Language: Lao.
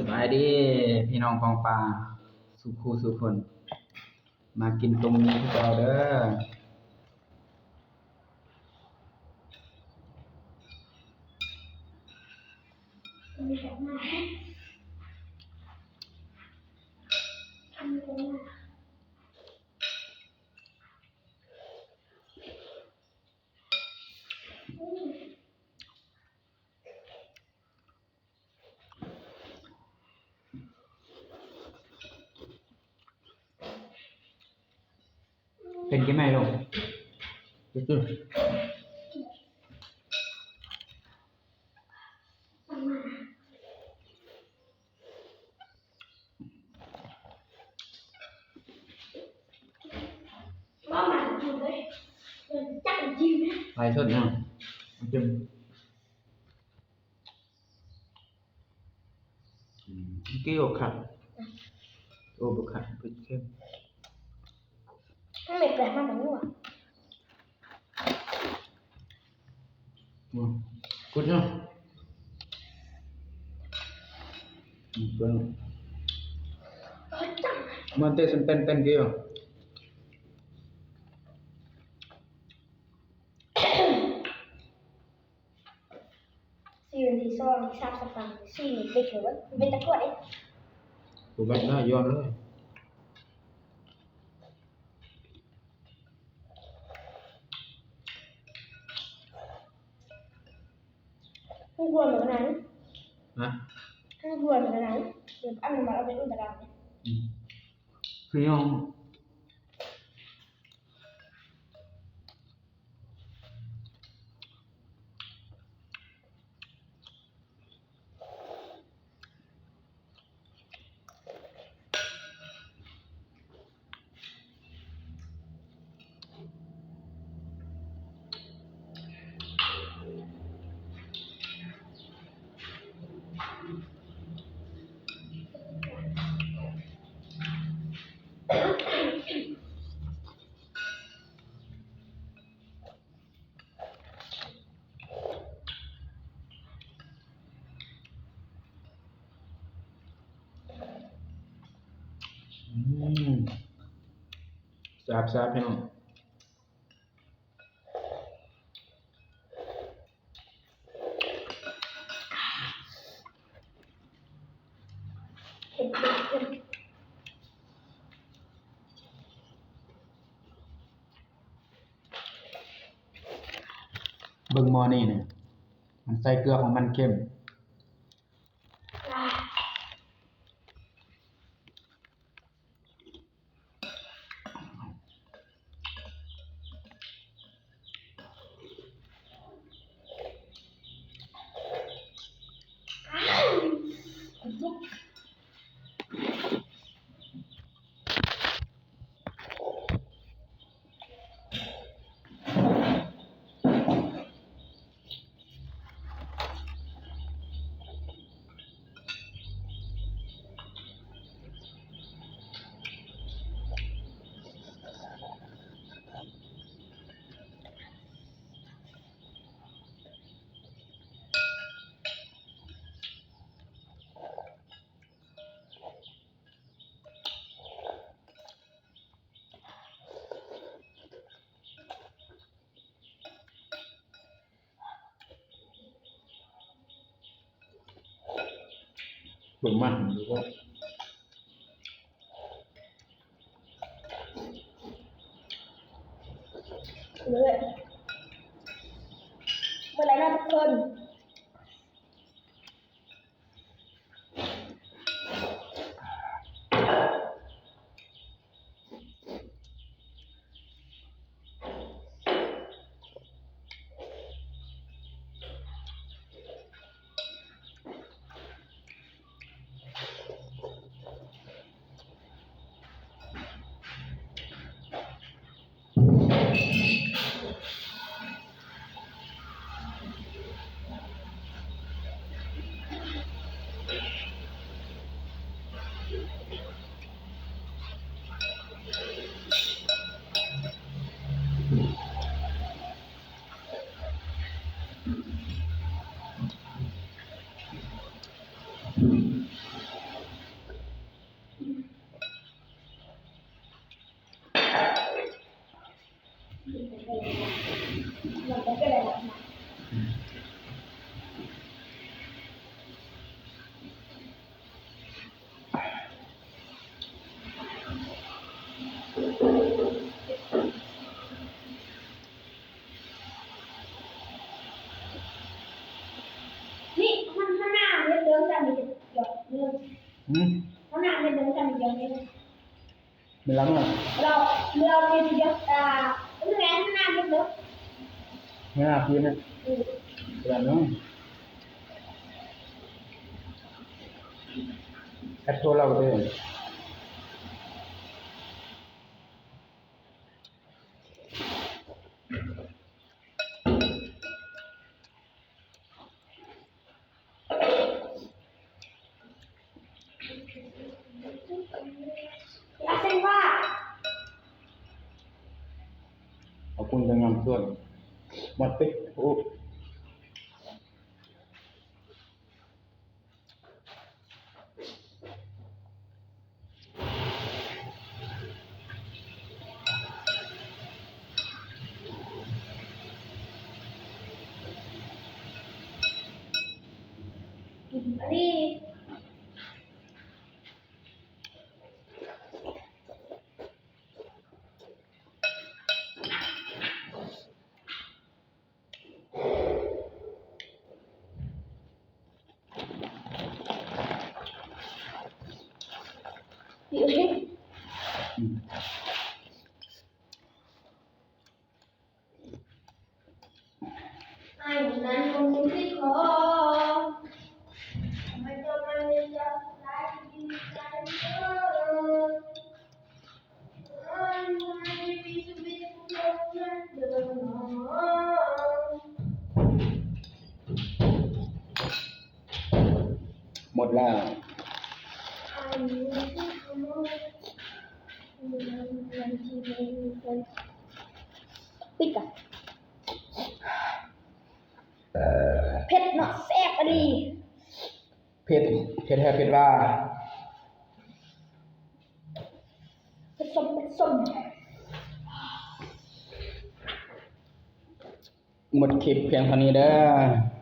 ສະບາຍດີພີ່ນ້ອງປອງປາຍສູ່ຄູ່ສູ່ຄົນ ມາກິນຕົ້ມໝີ່ຄືເກົ່າເດີ້. ເປັນຈັ່ງໃດລູກ? ໄປສົດເນາະ ອືມ ກິນບໍ່ຄັກ ໂອ້ ບໍ່ຄັກ ເຜັດເຄັມ ມັນເປັນແປງມາກກວ່າ ອືມ ກຸດເນາະ ອືມ ເບິ່ງ ມັນເຕະສັນເປັນໆ ກິນ ສີ່ວັນທີສອງ ສາມສະຕາງ ສີ່ນີ້ເປັນເລີຍ ເປັນຕະກວດເດ້ ບໍ່ແມ່ນນະ ຍ້ອນເລີຍ ມັນກວນເໝືອນກັນນະ ຮະ ມັນກວນເໝືອນກັນນະ ອັນນັ້ນມັນເອົາເປັນອຸນຕະການ ອືມ ຄືຍ້ອນ ອືມ ແຊບໆ ພີ່ນ້ອງ. ເບິ່ງໝໍ້ນີ້ນະ ມັນໃສ່ເກືອຂອງມັນເຂັ້ມ. ເບິ່ງມັນ ເບິ່ງ ເບິ່ງແລ້ວເນາະທຸກຄົນ. ອືມ ເຮົາໜ້າເຮັດເບິ່ງຊັ້ນດຽວນີ້ ເວລາເມື່ອ ເວລາ ເວລາເຮັດດຽວ ອ່າ ເມື່ອນັ້ນໜ້າເຮັດເບິ່ງ ເມື່ອນາຄືນນະ ອືມ ເວລາເນາະ ແອັດໂທລາວເດີ. ຂອບຄຸນເປັນຢ່າງສູງ ໝົດຕິ ໂອ້. ກິນອັນນີ້. ໝົດແລ້ວ ປິດກະ ເຜັດເນາະ ແຊບອີ່ຫຼີ ເຜັດ ເຜັດແທ້ເຜັດວ່າ ເຜັດສົ້ມ ເຜັດສົ້ມ. ໝົດຄລິບພຽງເທົ່ານີ້ເດີ້.